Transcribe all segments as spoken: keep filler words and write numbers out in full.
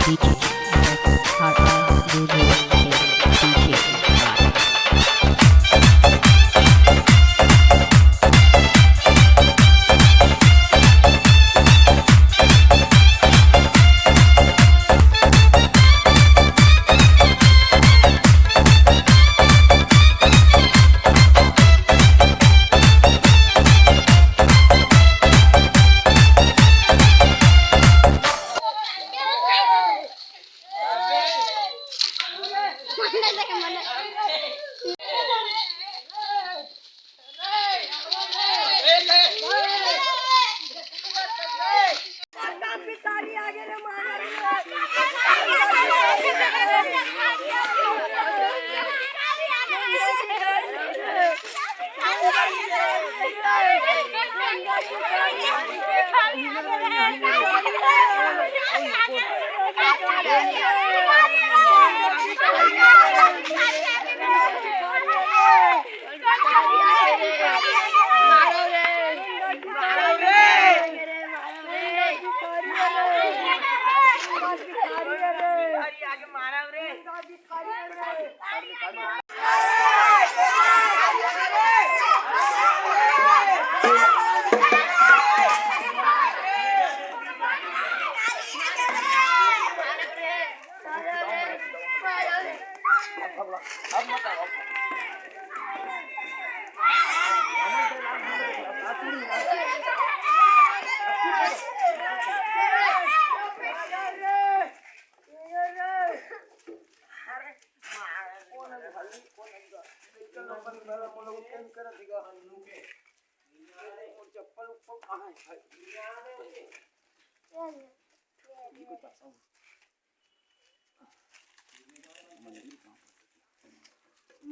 DJ Hotline Music, DJ Hotline.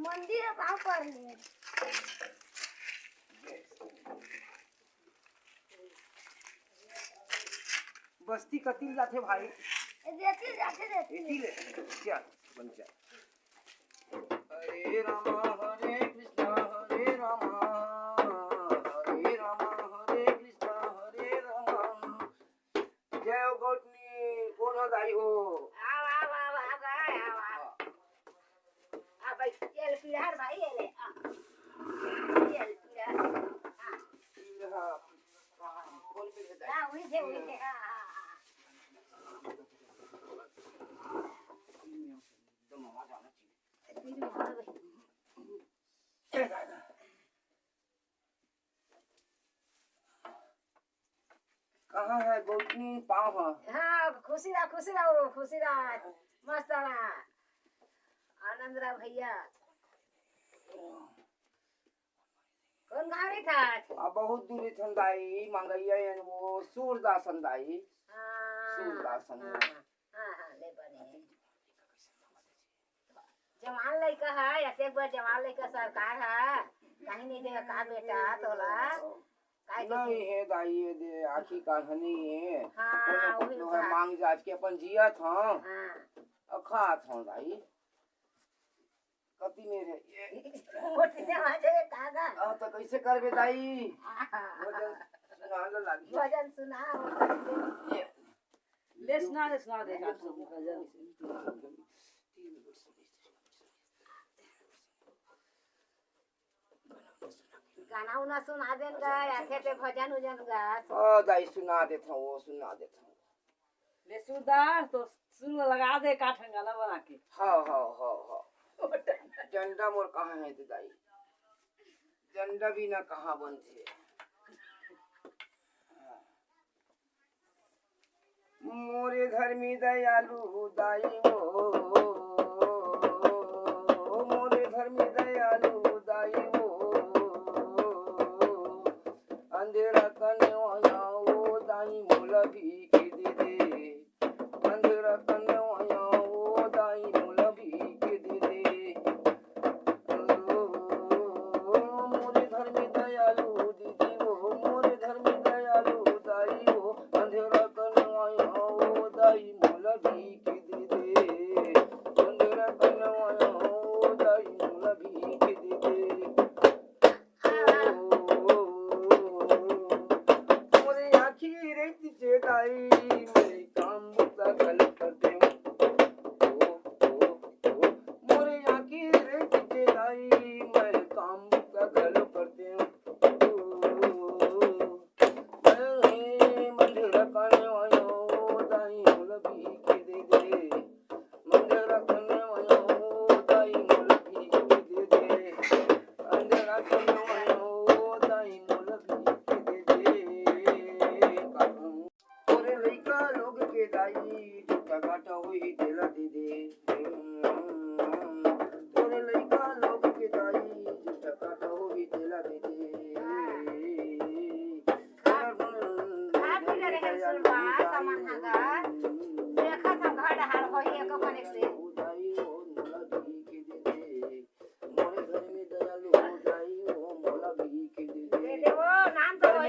मंदिर ह, पाँव पर ले। बस्ती कति ले जाथे भाई? ए, देती जाथे, देती। एती ले। चल, बन चल। हरे राम, हरे कृष्ण, हरे राम, हरे राम, हरे कृष्ण, हरे राम। जय हो गौतमी, कोन हो दाई हो? आओ, आओ, आओ, आओ, आओ, आओ। आ भाई, ये ले पीढ़ा भाई, ये ले, आ। ये ले पीढ़ा। हाँ। पीढ़ा, कहाँ? कौन पीढ़ा दाई? हाँ, वही थे, वही थे, हाँ, हाँ, हाँ। एकदम आवाज आना चाहिए। कहाँ है गौतमी पाँव ह? हाँ, खुशी रहा, खुशी रहा, खुशी रहा, मस्त रहा, आनंद रहा भैया। कौन गाँव रही था? आ, बहुत दूर रही थन दाई, मंगैया एन वो सूरदासन दाई। हाँ, सूरदासन। हाँ, हाँ, हाँ, ले बने। जवान लइका ह, एक एक बार जवान लइका सरकार ह, कहीं नहीं देगा का बेटा तोला? काहे के नहीं हे दाई, ये दे आखी काढ़नी हे। हाँ, कोनो वही कुटलो हे बात। मांग जांच के अपन जियत हंव। हाँ। अउ खात हंव दाई। कति में रे? ये मोती ने मांजे का गा? आ, तो कैसे करबे दाई? हाँ। भजन सुना लो लागी। भजन सुना। ये ले सुना दे, सुना दे, का सुन, भजन। गाना उना सुना देन गा, या फिर ते भजन उजन गा। हाँ, दाई, सुना देत हंव, वो सुना देत हंव। ले सुरदास, तो सुर लगा दे, का ठन गाना बना के। हाँ, हाँ, हाँ, हाँ। डंडा मोर कहाँ हे ते दाई? डंडा बिना कहाँ बनथे? मोरे धर्मी दयालु दाई वो, मोरे धर्मी दयालु दाई वो, अंधेरा कने वाया वो दाई मोला भीख दे दे, अंधेरा कने वाया वो दाई मोला भीख दे दे। ओ, मोरे धर्मी दयालु दीदी वो, मोरे धर्मी दयालु दाई वो, अंधेरा कने वाया वो दाई मोला भीख दे दे, अंधेरा कने वाया वो दाई मोला भीख दे दे। ओ,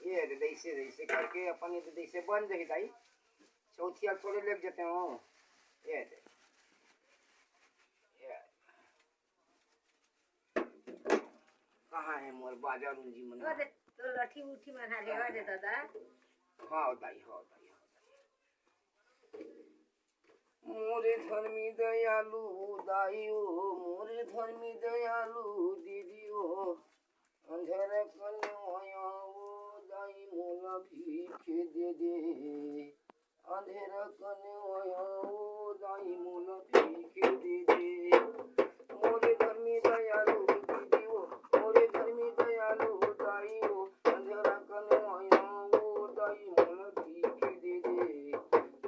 ये दे, ऐसे, ऐसे करके अपन ये दे, ऐसे बन जाही दाई। चौथिया थोड़े लेके जाते हो। ये दे। ये। कहाँ है मोर बाजा रुंजी मन? ओ दे, तो लठी उठी मन हरे, ओ दे दादा। हाँ दाई, हाँ दाई, हाँ दाई। मोरे धर्मी दयालु दाई ओ, मोरे धर्मी दयालु दीदी ओ, अंधेरा कन आया ओ दाई मोला भीख दे दे, अंधेरा कन आया ओ दाई मोला भीख दे दे। मोरे धर्मी दयालु दीदी ओ, मोरे धर्मी दयालु दाई ओ, अंधेरा कन आया ओ दाई मोला भीख दे दे।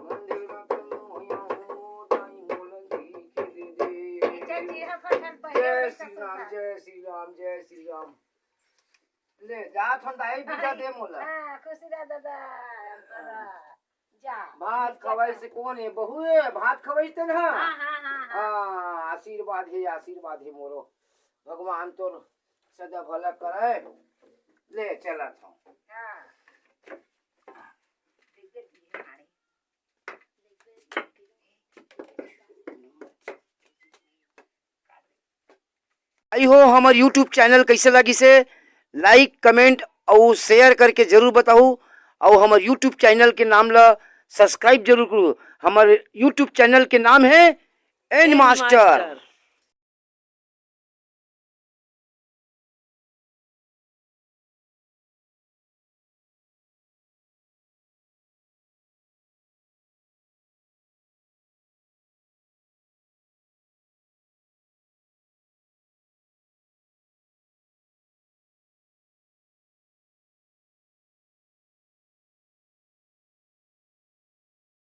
अंधेरा कन आया ओ दाई मोला भीख दे दे। अच्छा जी, हम फटल पहले जय वही श्री राम, कसम जय श्री राम, जय श्री राम। ले, जा थन दाई, बिदा दे मोला। हाँ, खुशी रह दादा, बड़ा। जा, भात बिदा खवाई खा। से कौन है? बहू है, भात खवाई तेन हा? हाँ, हाँ, हाँ, हाँ। हाँ, आशीर्वाद है, आशीर्वाद है मोरो। भगवान तोर सदा भला करे। ले, चलत हूँ। हाँ। आई हो हमर YouTube चैनल कैसे लगिस हे, like, comment अउ share करके जरूर बताहू, अउ हमर YouTube चैनल के नाम ला subscribe जरूर करू। हमर YouTube चैनल के नाम है एन एन मास्टर। मास्टर।